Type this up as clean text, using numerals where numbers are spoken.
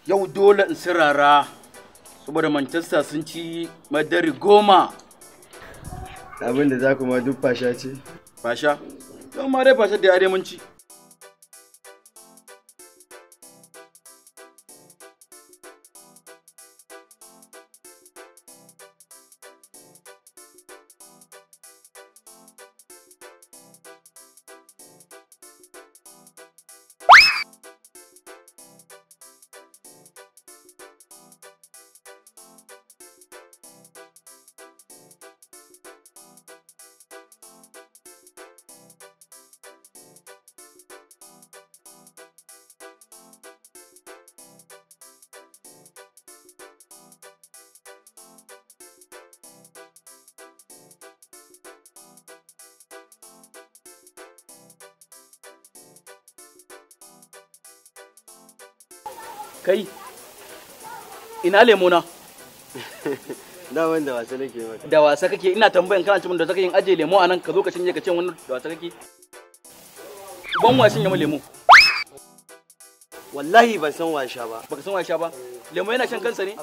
Yau dole in sirara saboda Manchester sun ci madari 10. Abin da za ku ma duk fasha ce. Fasha? Yau ma dai fasha da yare mun ci. Kai, ina lemona? Da wanda wasa nake maka. Da wasa kake? Ina tambayan kana cimin da zaka yin aje lemo anan ka zo ka cinye ka ce wannan da wasa kake? Ban washin ya mu lemo. Wallahi ban san washa ba. Baka san washa ba? Lemo yana shan kansa ne?